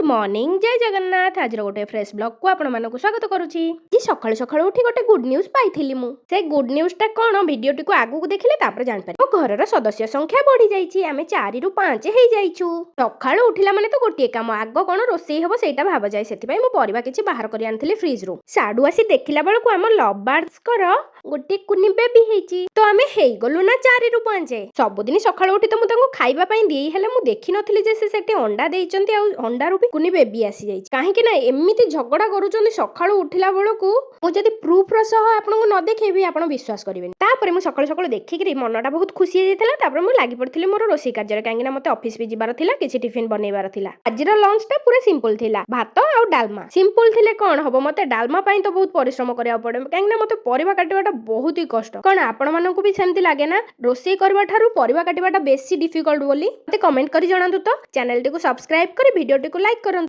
Morning, ଜୟ ଜଗନ୍ନାଥ। ଆଜିର ଗୋଟେ fresh ବ୍ଲଗ୍କୁ ଆପଣମାନଙ୍କୁ ସ୍ୱାଗତ କରୁଛି। ଆଜି ସକାଳୁ ସକାଳୁ ଉଠି ଗୋଟେ ଗୁଡ୍ ନ୍ୟୁଜ୍ ପାଇଥିଲି ମୁଁ। ସେ ଗୁଡ୍ ନ୍ୟୁଜ୍ଟା କ'ଣ, ଭିଡ଼ିଓଟିକୁ ଆଗକୁ ଦେଖିଲେ ତାପରେ ଜାଣିପାରିବ। ମୋ ଘରର ସଦସ୍ୟ ସଂଖ୍ୟା ବଢିଯାଇଛି। ଆମେ 4ରୁ 5 ହେଇଯାଇଛୁ। ସକାଳୁ ଉଠିଲା ମାନେ ତ ଗୋଟିଏ କାମ, ଆଗ କ'ଣ ରୋଷେଇ ହବ ସେଇଟା ଭାବାଯାଏ। ସେଥିପାଇଁ ମୁଁ ପରିବା କିଛି ବାହାର କରି ଆଣିଥିଲି ଫ୍ରିଜରୁ। ସାଡୁ ଆସି ଦେଖିଲା ବେଳକୁ ଆମ ଲଭ୍ ବାର୍ଡସଙ୍କର ଗୋଟିଏ କୁନି ବେବି ହେଇଛି। ତ ଆମେ ହେଇଗଲୁ ନା 4ରୁ 5। ସବୁଦିନ ସକାଳୁ ଉଠି ତ ମୁଁ ତାଙ୍କୁ ଖାଇବା ପାଇଁ ଦିଏ, ହେଲେ ମୁଁ ଦେଖିନଥିଲି ଯେ ସେ ସେଠି ଅଣ୍ଡା ଦେଇଛନ୍ତି ଆଉ ଅଣ୍ଡାରୁ ବି କୁନି ବେବି ଆସିଯାଇଛି। କାହିଁକି ନା ଏମିତି ଝଗଡ଼ା କରୁଛନ୍ତି ସକାଳୁ ଉଠିଲା ବେଳକୁ, ମୁଁ ଯଦି ପ୍ରୁଫର ସହ ଆପଣଙ୍କୁ ନ ଦେଖେଇବି, ଆପଣ ବିଶ୍ୱାସ କରିବେନି। ତାପରେ ମୁଁ ସକାଳୁ ସକାଳୁ ଦେଖିକିରି ମନଟା ବହୁତ ଖୁସି ହେଇଯାଇଥିଲା। ତାପରେ ମୁଁ ଲାଗି ପଡ଼ିଥିଲି ମୋର ରୋଷେଇ କାର୍ଯ୍ୟରେ, କାହିଁକି ନା ମତେ ଅଫିସ ବି ଯିବାର ଥିଲା, କିଛି ଟିଫିନ ବନେଇବାର ଥିଲା। ଆଜିର ଲଞ୍ଚଟା ପୁରା ସିମ୍ପଲ ଥିଲା, ଭାତ ଆଉ ଡାଲମା। ସିମ୍ପଲ ଥିଲେ କ'ଣ ହବ, ମତେ ଡାଲମା ପାଇଁ ତ ବହୁତ ପରିଶ୍ରମ କରିବାକୁ ପଡେ, କାହିଁକି ନା ମତେ ପରିବା କାଟିବାଟା ବହୁତ ହି କଷ୍ଟ। କ'ଣ ଆପଣମାନଙ୍କୁ ବି ସେମିତି ଲାଗେ ନା, ରୋଷେଇ କରିବା ଠାରୁ ପରିବା କାଟିବାଟା ବେଶୀ ଡିଫିକଲ୍ଟ ବୋଲି? ମତେ କମେଣ୍ଟ କରି ଜଣାନ୍ତୁ। ତ ଚ୍ୟାନେଲଟିକୁ ସବସ୍କ୍ରାଇବ କରି ଭିଡ଼ିଓଟିକୁ ଲାଇକ୍